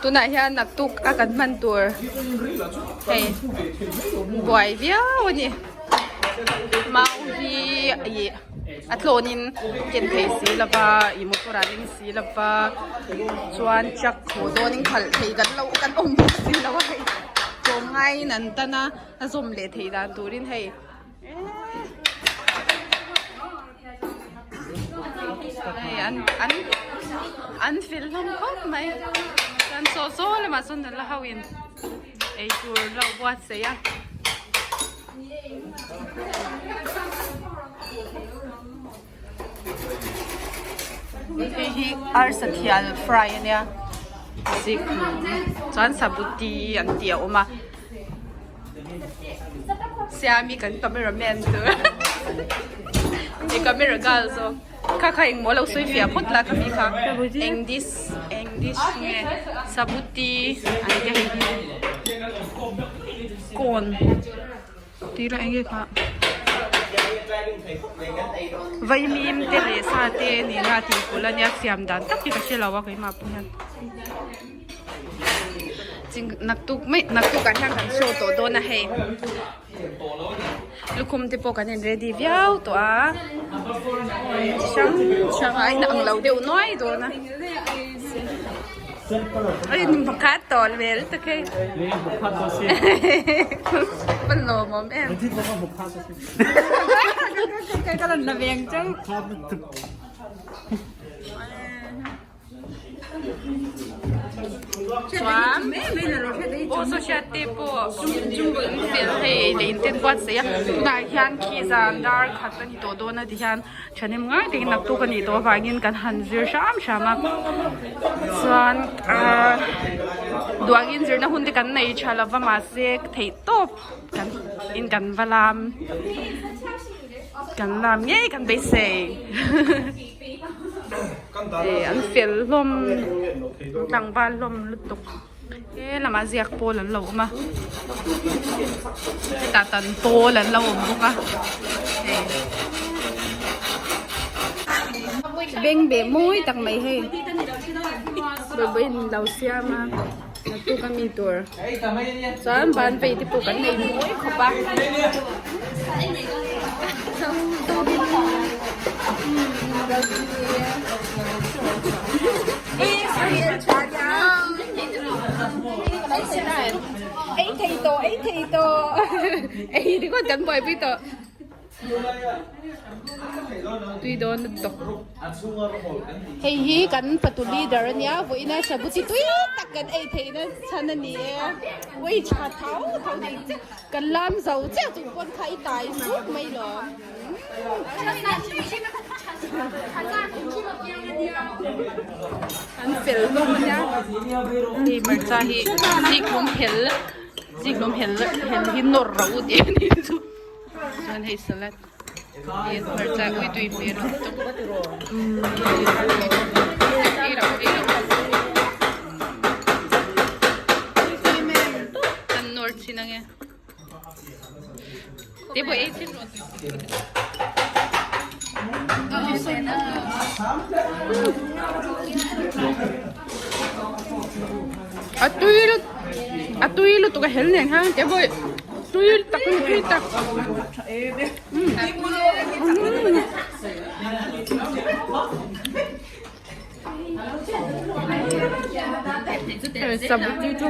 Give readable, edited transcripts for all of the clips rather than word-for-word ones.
Tunah hian naktuk a kan hman tur hei buai viau a ni mau hi ih a tlawnin ken thei si lova ih motor ah ring si lova chuan truck haw dawnin khalh thei kan lo kan awm bawk si lo a hei tlawm ngaiin an tan a a zawm leh theih dan turin hei Hei an an an fel hlawm khawp mai chuan saw saw lamah sawn nula ho in eitur lo buatsaih a. Hei hi arsa thial fry a nia zikhlum chuan sabuti an tih a awm a. Siami kan camera man chu hei camera girl zawk kha kha engmaw lo sawi fiah phawt la khami kha eng dish eng dish nge sabuti an tia hei hi kawn tih lah enge kha vaimim te leh sa te nena tih pawlh ania siam dan tak hi ka hre lo a keimah pawh hian. Naktuk mai naktuk ah hian kan show tawh dawn a hei lukhum te pawh kan in ready viau tawh a chi hrang hrang a inang lo deuh nuai dawn a a in pakhat tawh vel tak hei a lawmawm em ka rawn la veng chauh. Chuan aw social te pawh fel hei leh in ten buatsaih a tunah hian khi zan dar khat a ni tawh dawn a ti hian thahnem ngai takin naktuk a nih tawh avangin kan han zir hram hram a chuan ahh duangin zirna hun te kan nei tha lova mahse theih tawp kan in kan va lam kan lam ngei kan beisei. Ih an fel hlawm tlangval hlawm lutuk he lamah ziak pawl an lo awm a hetah tan pawl an lo awm bawk a hei bengbeh mawi tak mai hei bawihbawiin lo siam a naktuk ami tur chuan ban vei te pawh kan nei mawi khawp a. Ei thei tawh ei thei tawh ei ringawt kan buaipui tawh tui dawn lutuk hei hi kan fatu leader ania vawiina sabuti tui tak kan ei theihna chhan a ni e ui tha thau thau thei chiah kan lam zo chiah chung pawn kha i tai zuk mai lawm. An fel hlawm a nia hei hmarcha hi zikhlum hel zikhlum hel hel hi nawr ro tih a nih chu chuan hei salad hi hmarcha ui tui hmel lutuk ei rauh ei rauh kan nawr chhin ange. A tui lut a tui lutuk a hel nen khan te pawh tui tak a ni tui tak sabuti chu.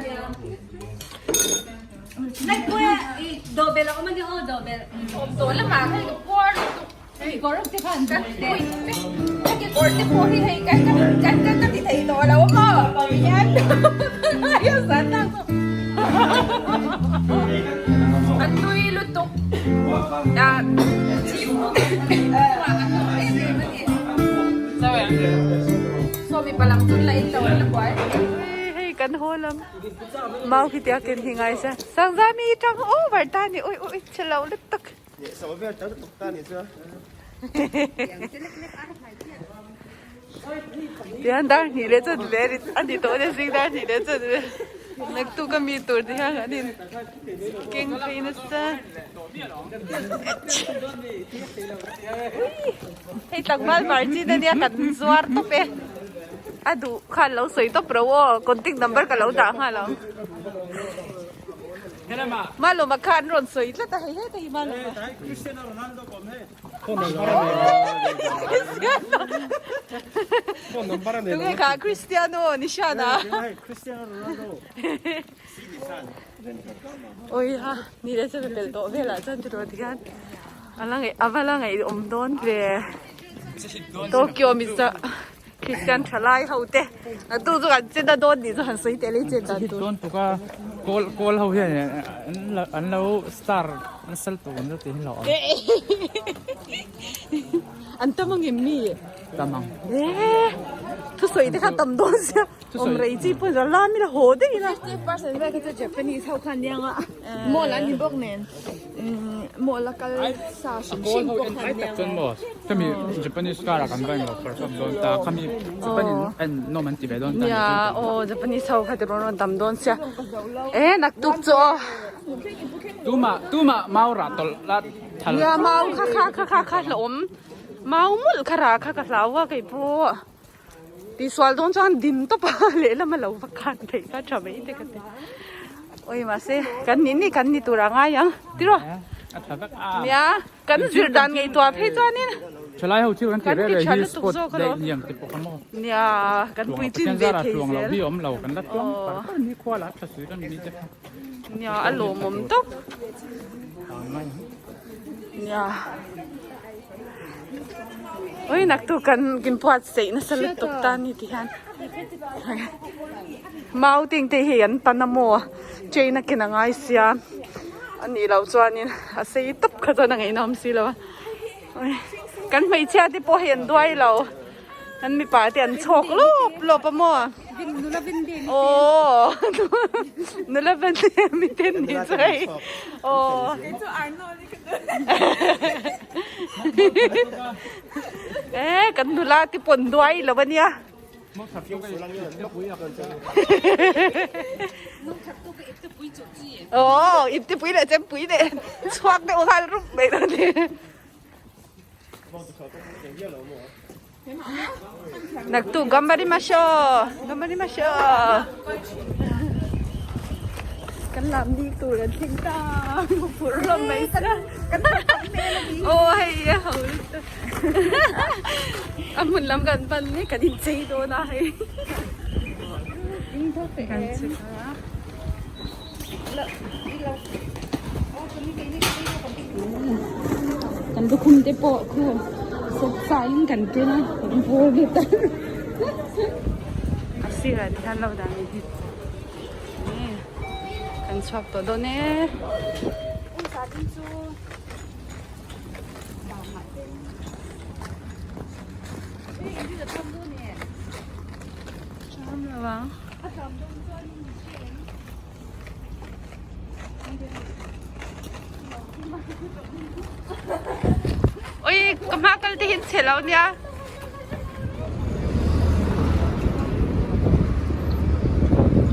Hei kan haw lam. Mau khi tia ken hi ngai se. Sangzami i tang over ta ni ui ui che lo lutuk. Tihian dar hnih leh chuan ve a ni tawh ania zing dar hnih leh chuan ve naktuk a mi tur ti hian an in keng phei nasa. Hei tlangval var chin ania kan zuar tawp e. A duh khan lo sawi tawp ro aw, contact number ka lo dah nghal ang. Malawma khan rawn sawi tlat a hei heta hi Malawma. Cristiano Ronaldo kawm hei. Cristiano. Phone number a nei Tunge kha Cristiano Nishana. Cristiano Ronaldo. Oi ha, ni le chuan a pel tawh velah chuan tiraw tikhian a la ngaih a va la ngaihawm dawn ve. Tokyo Mizo Christian thalai ho te naktuk chu kan che na dawn tih chu han sawi teh leh chet dan tur. Dawn tuk a kawl kawl ho hian an lo an lo star an sal tuk an lo ti hi lo awm. An tam angem mi? Tam ang. Eee thusawi te kha tam dawn sia. Awm rei chi pawh ral lam ila haw daih ila. 50% vel kha chu Japanese ho khan nia nga mall an ni bawk nen mall a kal sa hrim hrim pawh khan nia nga. Khami Japanese car ah kan va englo perform dawn ta khami Japan in en nawm an ti ve dawn ta Nia aw Japanese ho kha ti rawn rawn tam dawn sia e naktuk chu aw. Tumah tumah mau rah tawlh la thal. Nia mau kha kha kha kha kha hlauhawm mau mawlh kha rah kha ka hlau a keipawh. Tihsual dawn chuan din tawp a lehlam a lo va khan theih kha tha mai te ka ti. Oi mahse kan nih nih kan ni tur a ngai ang tiraw? A tha vek a. Nia kan zir dan ngaihtuah phei chuanin Thalai ho thil kan ti kan reh ti reh tha hi lutuk sport zawk daih alawm. niang ti pawh kha maw. Nia kan puitlin ve thei Tluang lo zel. hi awm lo kan la tluang par par ni khua la tha sui kan ni te kha. Nia a lawmawm tawp. Nia. Oi naktuk kan kin puat seih nasa lutuk ta ni ti hian mau ting te hi an pan a maw chain a ken a ngai sia a nih loh chuanin a sei tawp kha chuan a ngaihnawm si lo a oi kan hmeichhia te pawh hei an duai lo an mipa te an chhawk lawp lawp a maw aw nula mi te an nih chu hei aw. E kan nula te pawn duai lo ania. Aw iptepui leh chempui leh chhuak deuh nghal rup mai dawn ni. Naktuk ganbarimasho ganbarimasho kan lam bik tur an thleng ta phur hlawm mai sa aw hei a ho lutuk a hmun lam kan pan mek kan inchei dawn a hei kan chhuk a. Kan lukhum te pawh khu sawp faiin kan ken a kan bawr ve ta a sirah te hian lo dah ni hi kan chhuak tawh dawn e. Oi ka hma kal te hian chhe lo nia.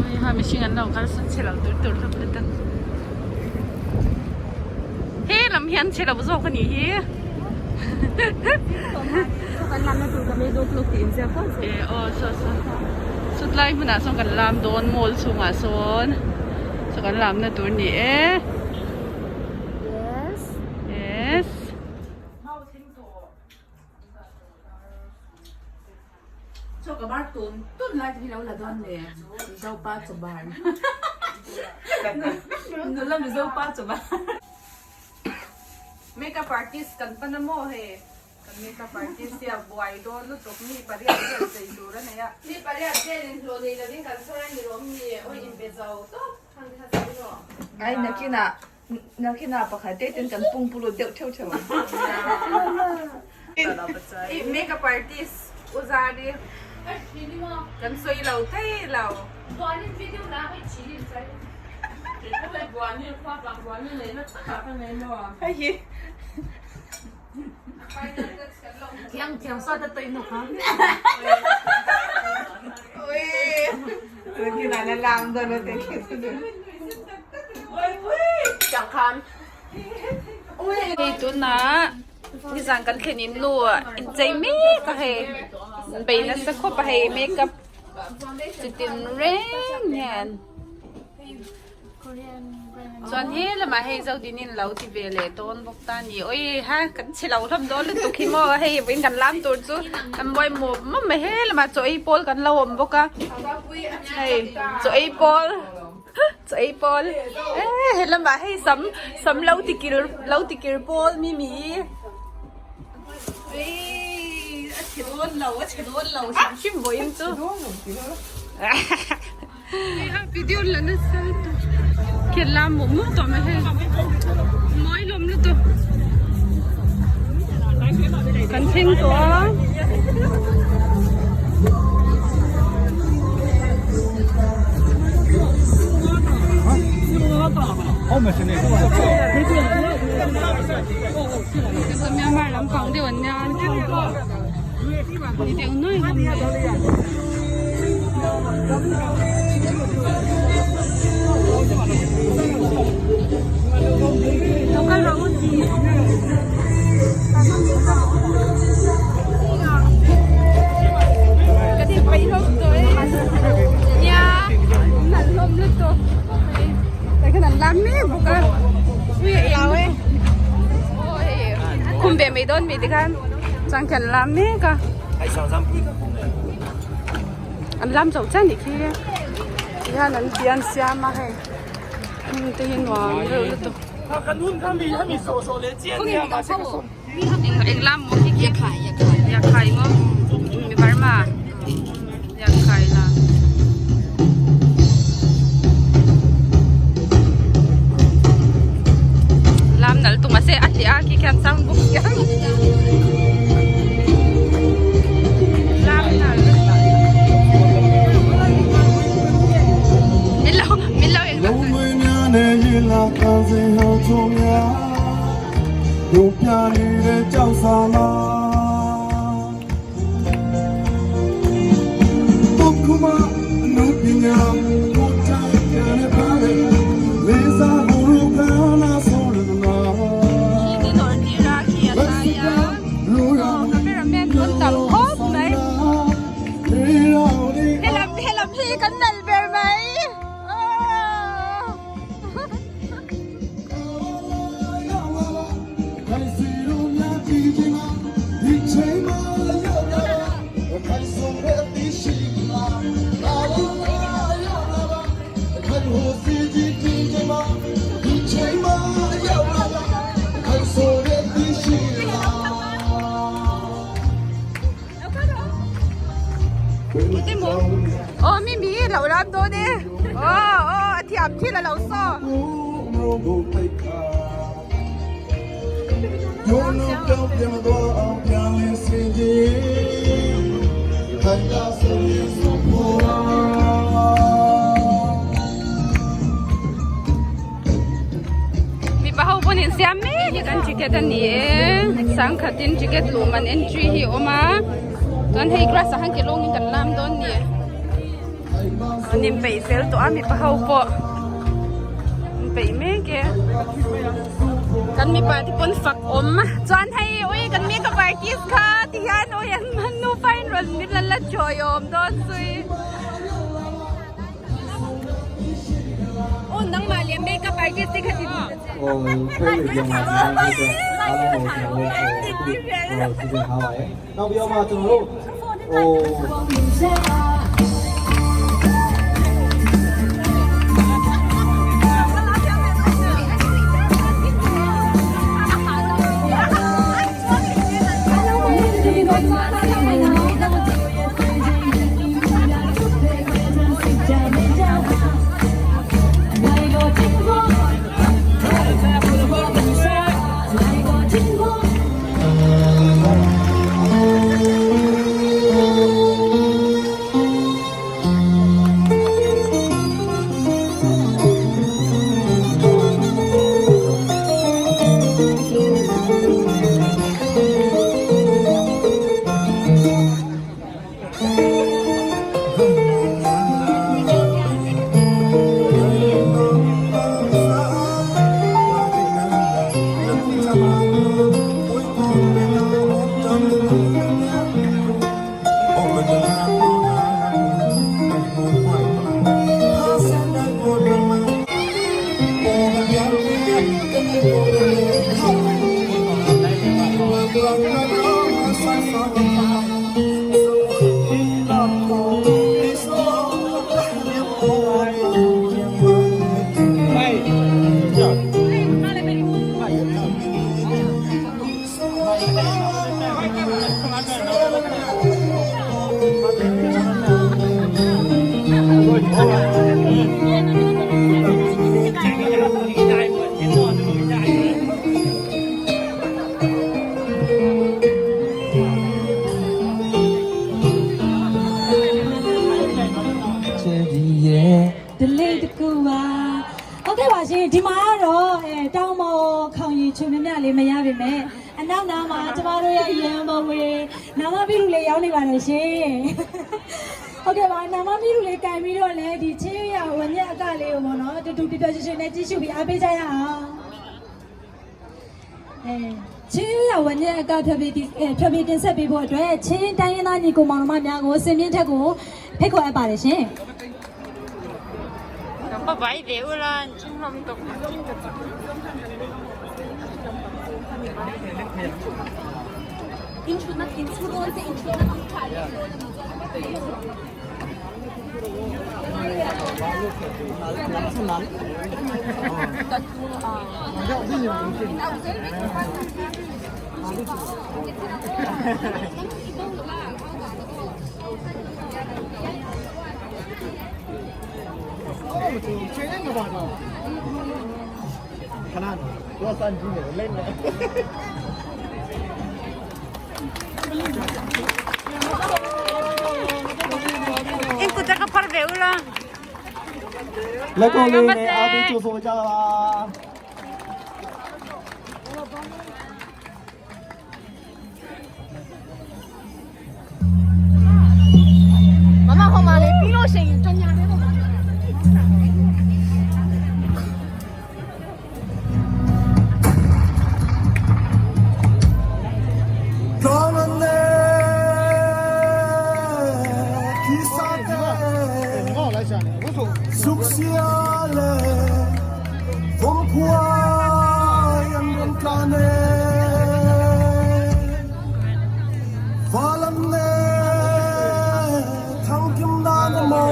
Oi ha mihring an lo kal sawn chhe lo tur tur hlawm lutuk. He lam hian chhe lo zawk a nih hi. E aw saw saw sutlai hmunah sawn kan lam dawn mall chhungah sawn saw kan lamna tur ni e yes yes. Chaw ka bar tun tun lai te hi lo la dawn le Mizo pa chaw bar nula Mizo pa chaw bar. Makeup artist kan pan a maw hei kan makeup artist hi a buai dawn lutuk mi pariat vel chei tur a nei a. Mi pariat vel in hlawh nei lovin kan chhawr a ni lawm ni awi inbe zo tawp khan kha sawi rawh. Ai nakinah Nakinah pakhat te ten kan pung pulut deuh theuh theuh ang. I makeup artist u Zari kan sawi lo thei lo. Hei tunah nizan kan thlen in nu inchei mek a hei bei nasa khawp a hei makeup. Chitin reng hian chuan he lamah hei zodinin lo ti ve leh dawn bawk ta a ni awi ha kan chhe lo hlawm dawn lutuk hi maw hei vawiin kan lam tur chu kan buai mup mup mai he lamah chaw ei pawl kan lo awm bawk a hei chaw ei pawl chaw ei pawl e he lamah hei sam sam lo ti kir lo ti kir pawl mi mi. A chhe dawn lo, a chhe dawn lo hrim hrim vawiin chu. Video la nasa lutuk. Khian lam mawh mawh tawh mai hei. Mawi lawm lutuk. Kan thleng tawh a. Myanmar lampang deuh an nia ni deuh nuai hlawm mai. Ka ti peih hlawm tawh e nia nalh hlawm lutuk tah khian an lam mek bawk a. Khum ve mai dawn mi tikhan chuan khi an lam mek a an lam chauh chiah anih khi tihian an ti an siam a hei hmun te hi nuam reuh lutuk eng lam maw khi khi yakhai maw mi Burma yakhai lam. Lam nalh tum a se a hliah a khi khian sound box khian lam nalh min lo min lo en Helam hi kan nalh ber mai. Aw mi mi lo lam dawn e aw aw a thiam thil a lo saw. Mipa ho pawn in siam mek hi kan ticket a ni e sangkhatin ticket luh man entry hi a awm a chuan hei grass ah khan ke lawngin kan lam dawn a ni an inpeih fel tawh a mipa ho pawh an peih mek e kan mipa te pawn fak awm chuan hei ui kan makeup artist kha ti hian ui an nupa in rawn min la la chawiawm dawn zui. လေးတစ်ခုပါဟုတ်ကဲ့ပါရှင်ဒီမှာကတော့အဲတောင်မော်ခေါင်ရီချုံမြမြလေးမရပါနဲ့အနောက်နားမှာကျမတို့ရဲ့ရန်ပုံဝေနာမပြလူလေးရောက်နေပါတယ်ရှင်ဟုတ်ကဲ့ပါနာမပြလူလေးကင်ပြီးတော့လေဒီချင်းရဝညက်အကလေးကိုပေါ့နော်တူတူပြပြရှင်ရှင်နဲ့ကြည့်ရှုပြီးအားပေးကြရအောင် အဲချင်းရဝညက်အကဖြတ်ပြီးဒီအဲဖြတ်ပြီးတင်ဆက်ပေးဖို့အတွက်ချင်းတိုင်းရင်းသားညီကိုမောင်နှမများကိုစင်မြင့်ထက်ကိုဖိတ်ခေါ်အပ်ပါတယ်ရှင် လက်ကောလေးနဲ့အားပေးကြိုဆိုကြပါ မမဟိုမှာလေပြီးလို့ရှိရင်ကြောင်ညာလေးပေါ့ Suksiale vom Kuayan ron plane Valamne thangkim dan mo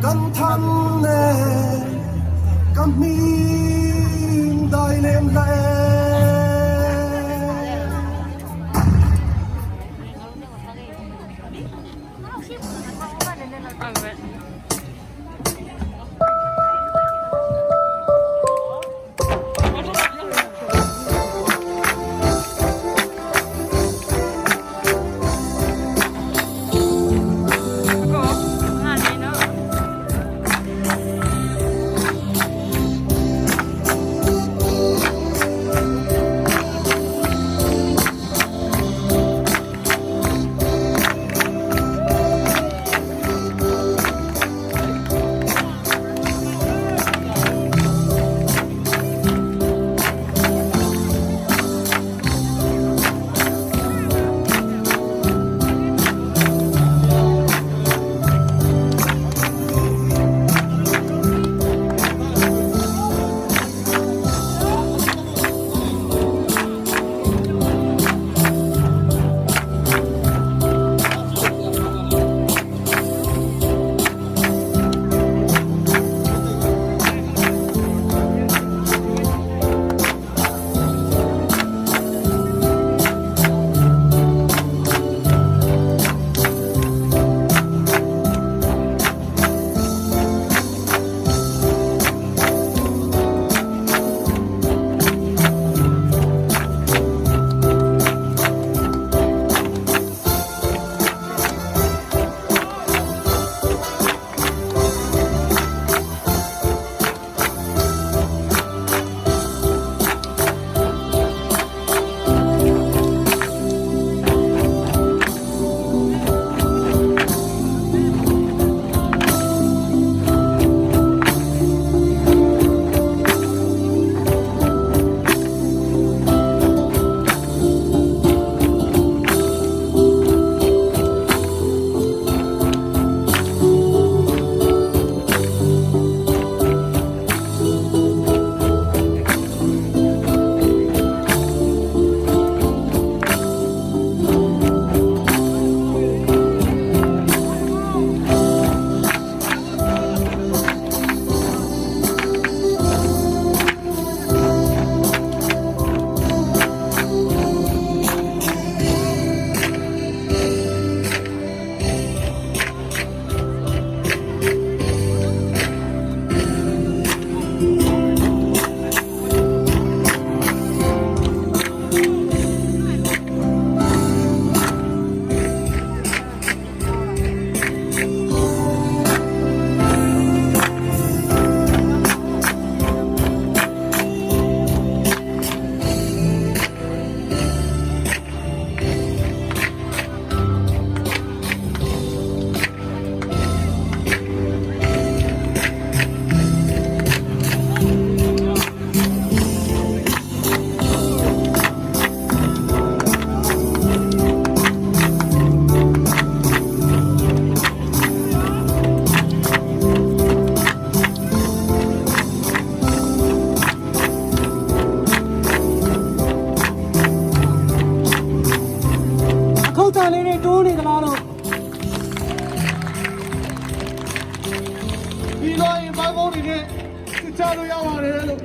kan than ne kaming dai lem le ပြီးတော့ရင်ဘာကုန်းတွေနဲ့စစ်ချလို့ရပါတယ်လို့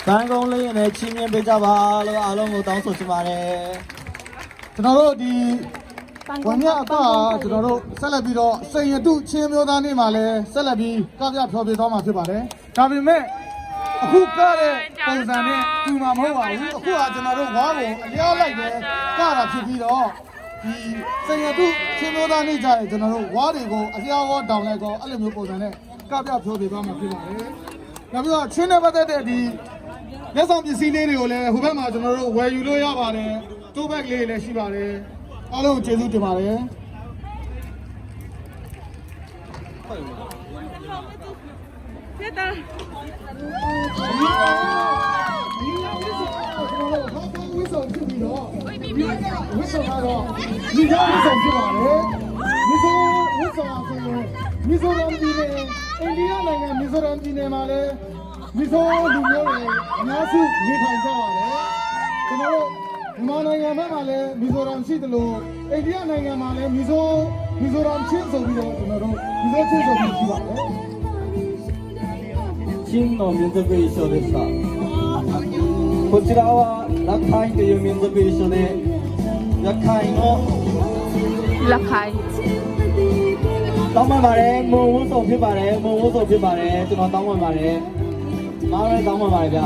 ဘန်ကုန်းလေးနဲ့ချင်းမြင်ပေးကြပါလို့အားလုံးကိုတောင်းဆိုချင်ပါတယ် ကျွန်တော်တို့ဒီဝန်မြအကကျွန်တော်တို့ဆက်လက်ပြီးတော့စိန်ရတုချင်းမျိုးသားနေ့မှာလည်းဆက်လက်ပြီးကပြဖြောပြသွားမှာဖြစ်ပါတယ်။ဒါပေမဲ့အခုကတဲ့ပုံစံနဲ့တူမှာမဟုတ်ပါဘူး။အခုကကျွန်တော်တို့ဝါကိုအလျားလိုက်ပဲကတာဖြစ်ပြီးတော့ဒီစိန်ရတုချင်းမျိုးသားနေ့ကြရင်ကျွန်တော်တို့ဝါတွေကိုအလျားဝါတောင်လိုက်ကောအဲ့လိုမျိုးပုံစံနဲ့ကပြဖြောပြသွားမှာဖြစ်ပါတယ်။နောက်ပြီးတော့ချင်းနဲ့ပတ်သက်တဲ့ဒီ လက်ဆောင်ပစ္စည်းလေးတွေကိုလည်းဟိုဘက်မှာကျွန်တော်တို့ဝယ်ယူလို့ရပါတယ်။တိုးဘက်လေးတွေလည်းရှိပါတယ်။အားလုံးကိုကျေးဇူးတင်ပါတယ်။ ဒီလိုဝစ်ဆောင်ကျွန်တော်တို့ဟာဖန်ဝစ်ဆောင်ဖြစ်ပြီးတော့ဒီကဝစ်ဆောင်ကတော့ဒီကဝစ်ဆောင်ဖြစ်ပါတယ်။မီဆိုဝစ်ဆောင်ဆိုရင်မီဆိုရမ်ပြည်နယ်အိန္ဒိယနိုင်ငံမီဆိုရမ်ပြည်နယ်မှာလည်းမီဆိုလူမျိုးတွေအများစုနေထိုင်ကြပါတယ်။ကျွန်တော်တို့မြန်မာနိုင်ငံဘက်မှာလည်းမီဆိုရမ်ရှိတယ်လို့အိန္ဒိယနိုင်ငံမှာလည်းမီဆိုမီဆိုရမ်ချင်းဆိုပြီးတော့ကျွန်တော်တို့မီဆိုချင်းဆိုပြီးရှိပါတယ်။ 金の民族衣装でしたこちらはラカイという民族衣装でラカイの လက်ခိုင် တောင်းပန်ပါတယ်မုံဝတ်စုံဖြစ်ပါတယ်မုံဝတ်စုံဖြစ်ပါတယ်ကျွန်တော်တောင်းပန်ပါတယ်မားရဲတောင်းပန်ပါတယ်ဗျ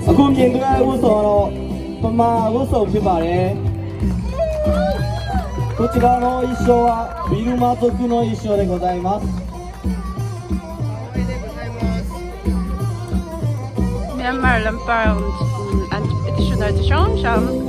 အခုမြင်တွေ့ရတဲ့ဝတ်စုံကတော့ပမာဝတ်စုံဖြစ်ပါတယ်こちらの衣装はビルマ族の衣装でございます Myanmar lampang an traditional chi hrang hrang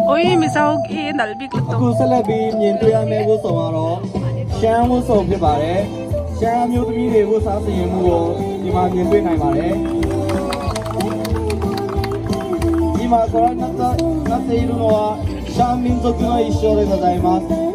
oi mizo hi nal bik lutuk အခုဆက်လက်ပြီးမြင်တွေ့ရမယ့်ဝတ်စုံကတော့ရှမ်းဝတ်စုံဖြစ်ပါတယ်။ရှမ်းအမျိုးသမီးတွေဝတ်စားစီရင်မှုကိုဒီမှာမြင်တွေ့နိုင်ပါတယ်။今ご覧になったなっているのはシャン民族の衣装でございます。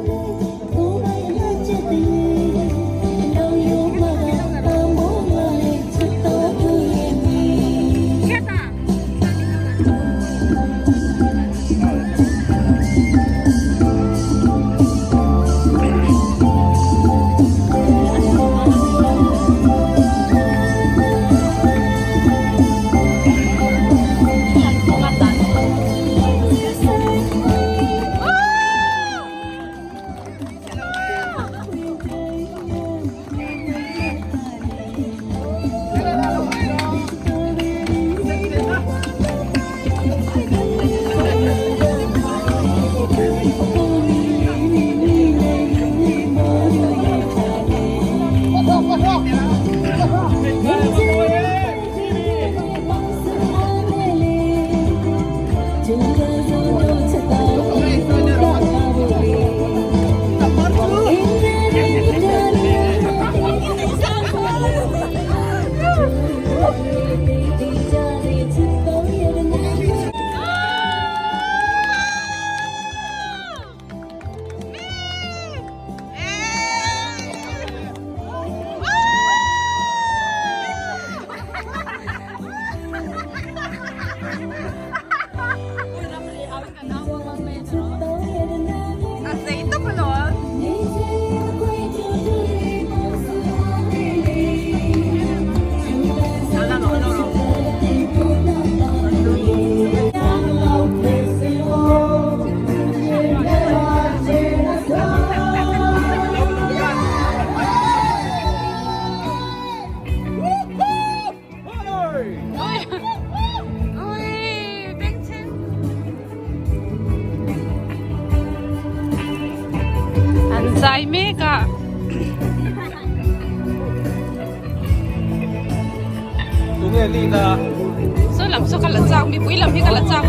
Saw lam saw ka la chak mipui lam hi ka la chak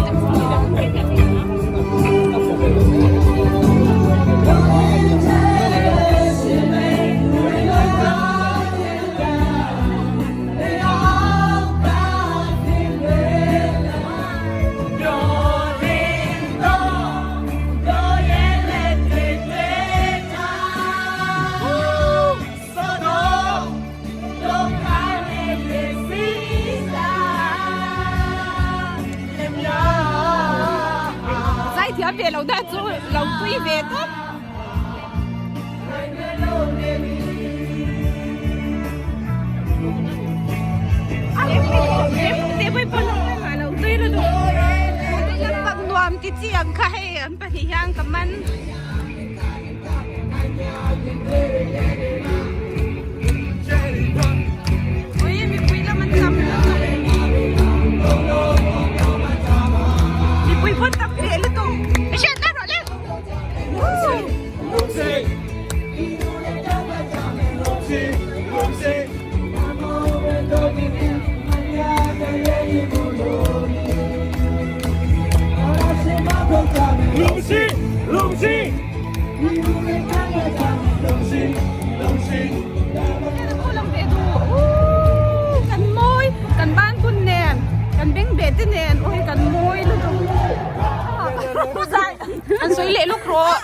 Zaithiam ve lo na chu lo tui ve tawp. Nuam ti chi ang kha hei an pahnih hian ka man. Ui mipui lam an tam lutuk. Mipui pawn tam ve lutuk. Hriat na rawh le. Kan mawi kan ban kun nen kan beng beh te nen aw hei kan mawi lutuk an sawi leh lawk rawh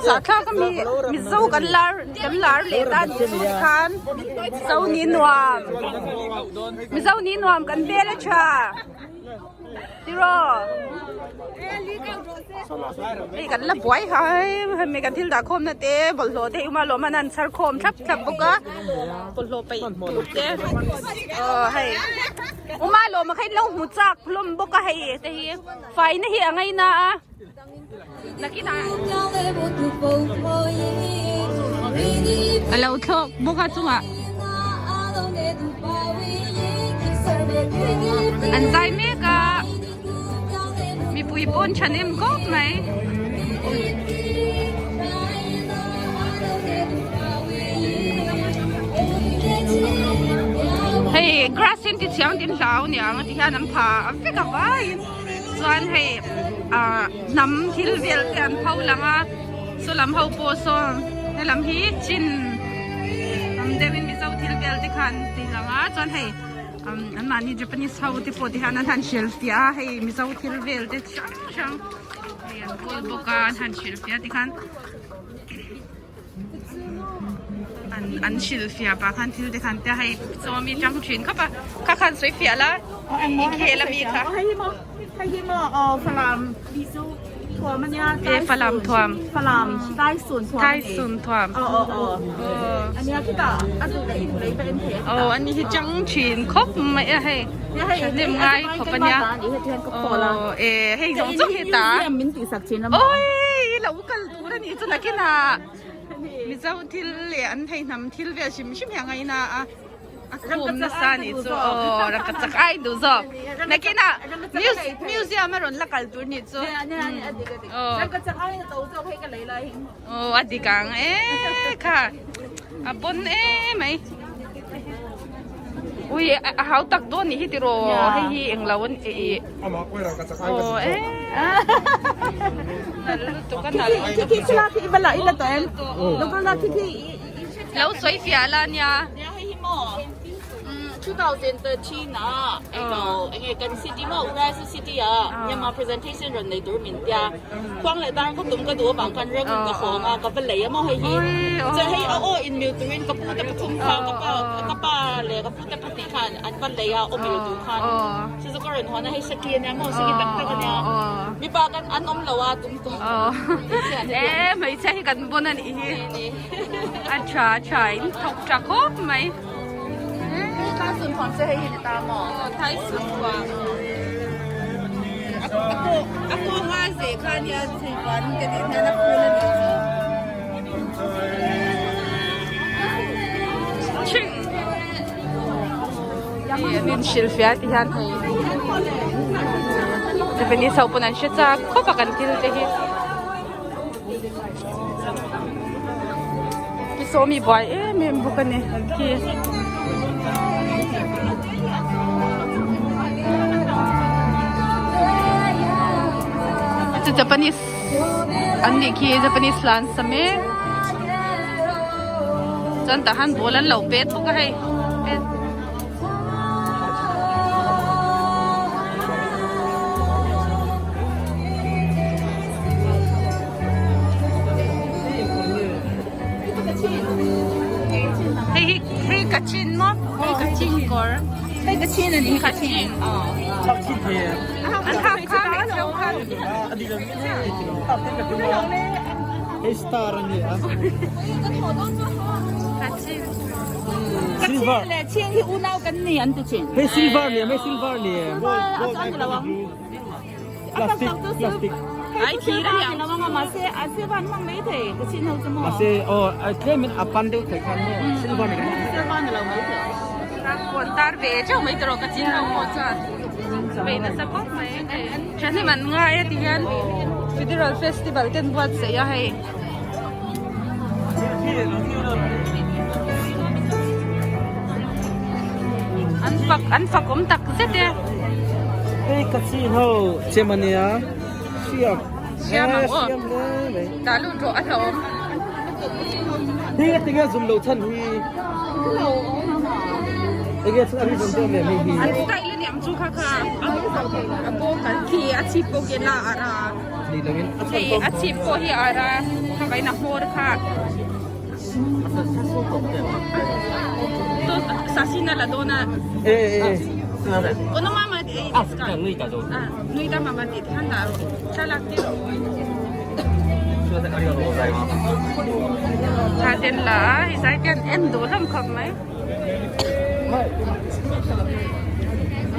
zahthlak a mi mizo kan lar kan lar leh ta ni chu tikhan mizo ni nuam mizo ni nuam kan vel a tha. Tiraw hei kan la buai hai hemi kan thil dah khawm na te bawlhhlawh te hei lawm an chhar khawm thlap thlap bawk a bawlhhlawh paih tur te aw hei uma lawm a kha in lo hmu chak hlawm bawk a hei te hi faina hi a ngaina a nakinah a lo thlawk bawk a chungah an zai mek a mipui pawn thahnem khawp mai. Hei grass in ti thiang tin hlau niang ti hian an pha vek a vaiin chuan hei ah hnam thil vel te an pho lang a saw lam ho pawh sawn helam hi chin am deuh in mizo thil vel te khan ti lang a chuan hei umm an mahni japanese ho te pawh ti hian an han hrilh fiah a hei mizo thil vel te chi hrang hrang hei an kawl bawk a an han hrilh fiah ti khan. An an hrilh fiah pah khan thil te khan te hei sawm i tang thin khawp a kha khan sawi fiah la i khel ami kha Hei hi maw hei hi maw aw falam thuam ania e falam thuam falam tai sun thuam tai sun thuam aw aw aw ania khita a duh leh i duh leh i va en thei a aw ani hi tang thin khawp mai a hei thahnem ngai khawp ania aw e hei zawng zawng hi ta min tih sak thin a maw oi i lo kal tur a nih chu nakinah Mizo thil leh an thei hnam thil vel hrim hrim hi a ngaina a a khum nasa a nih chu aw ram ka chak ai duh zawk nakinah museum a rawn la kal tur nih chu aw a dik ang e kha a pawn emai ui a hau tak dawn nih hi tiraw hei hi englo a ni aw e Lo sawi fiah la nia. 2013 a ego enge kan city mo Rise city a Myanmar presentation ron nei tur min tia khuang leh dar ka tum ka duh avang khan reng ka hawng a ka va lei a maw hei hi chuan hei a aw in mil turin ka pu te pathum kha ka pa ka pa leh ka pu te pahnih khan an va lei a aw mil duh khan chu chu ka rawn hawn a hei saki ania maw saki tak tak ania mipa kan an awm lo a tum tawh e hmeichhia hi kan bawn a nih hi a tha tha in thawk tha khawp mai Thai sun thuam che hei hi ni ta maw Thai sun thuam a kawnga zeh kha ania cheivan ka tih hian a phul a nih chu Hei an inhrilh fiah ti hian hei Japanese ho pawn an hre chak khawp a kan thil te hi Sawmi buai em em bawk a ni khi. chu Japanese an nih khi Japanese hla an sa mek chuan tah han ball an lo pet bawk a hei pet. Hei hi hei kachin maw hei kachin kawr Hei kachin a ni kachin an hak kha hmeichhe ho khan Hei star a ni a. Kachin Kachin leh chin hi unau kan ni an ti thin. Hei silver ni hei silver ni. Silver a chuan ni lo ang. Plastic plastic. Ai thir a ni ang. Mahse a silver an hmang mai thei kachin ho chu maw. Mahse aw tlem in a pan deuh thei khan maw silver ni kan Silver ni lo mai thei. Kawn tar ve chauh mai tawh kachin ho pawh chuan vei nasa khawp mai thahnem an ngai a ti hian federal festival te an buatsaih a hei. An fak an fak awm tak zet e. Hei kachin ho chem a nia hriam Hriam ang aw. Hriam hle mai. Dah lut rawh a hlauhawm. Hi a tinge zum lo chhan hi. Enge chhan a ri zum deuh leh hei hi. An style a niang chu kha kha a bawk an khi a chhip pawh khi la a ra. Ni lo in a chhan Hei a chhip pawh hi a ra kha vain a hmawr kha. To sasina la dawn a. E e e. Kono mama e desu ka? Ah, nuida mama ti khan dah rawh. Thlalak tir rawh. Thla ten la a, hei zai te an en duh hlawm khawp mai.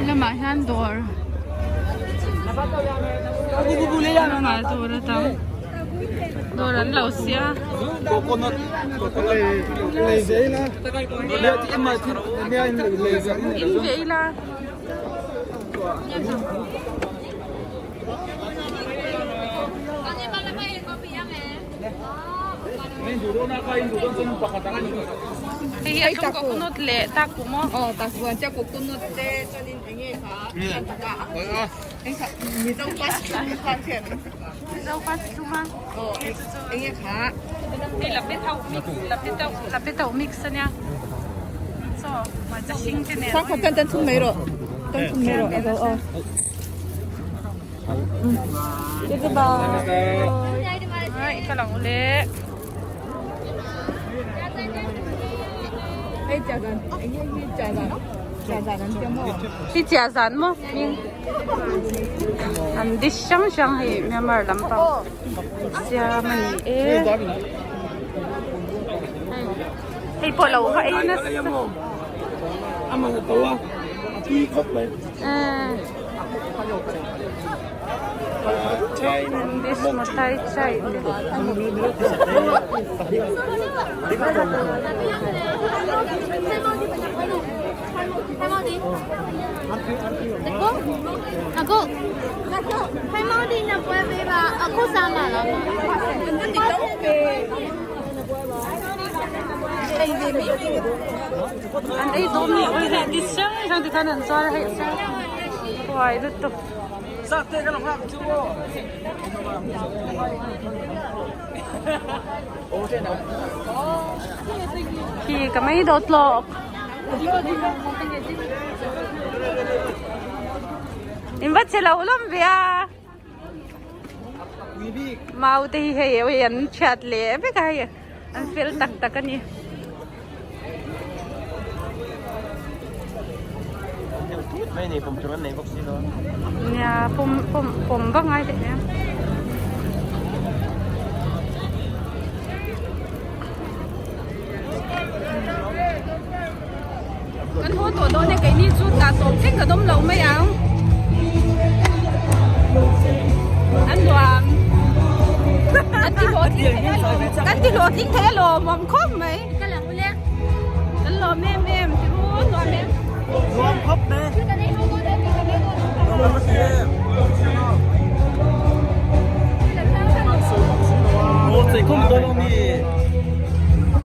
Lamah hian dawr lamah dawr a tam dawr an lo sia. In ve ila. Hei hi a tlum coconut leh taku maw? Aw taku an tia coconut te chuanin eng nge kha eng kha mizo pass thlum kha an thiam. Mizo pass thlum a. Aw eng nge kha. Hei lapetauh mix lapetauh lapetauh mix ania chaw hmarcha hring te nen. Sangkhat tan tan thum mai rawh tan thum mai rawh aw aw. Ai ka lang ule. Hei chia zan eng nge hi chia zan chia zan an tia maw? Hi chia zan maw hming an dish hrang hrang hei Myanmar lampang siam a ni e. Hei pawh lo va ei nasa. This mutai chai te. An ei dawn ni oi hei ti hrang hrang ti khan an zuar a hei huai lutuk. Khi ka mai dawt lawk. In va che lo hlawm ve a. Mau te hi hei oi an chhiat leh vek a hei an fel tak tak a ni. Nia pawm pawm pawm vak ngai teh nia. Kan haw tawh dawn e keini chu tah tawp thleng ka dawm lo mai ang. An nuam. Kan ti hlawhtling thei alawm. Kan ti hlawhtling thei alawm awm khawp mai. Kan lawm em em ti ru nuam em. Nuam khawp mai.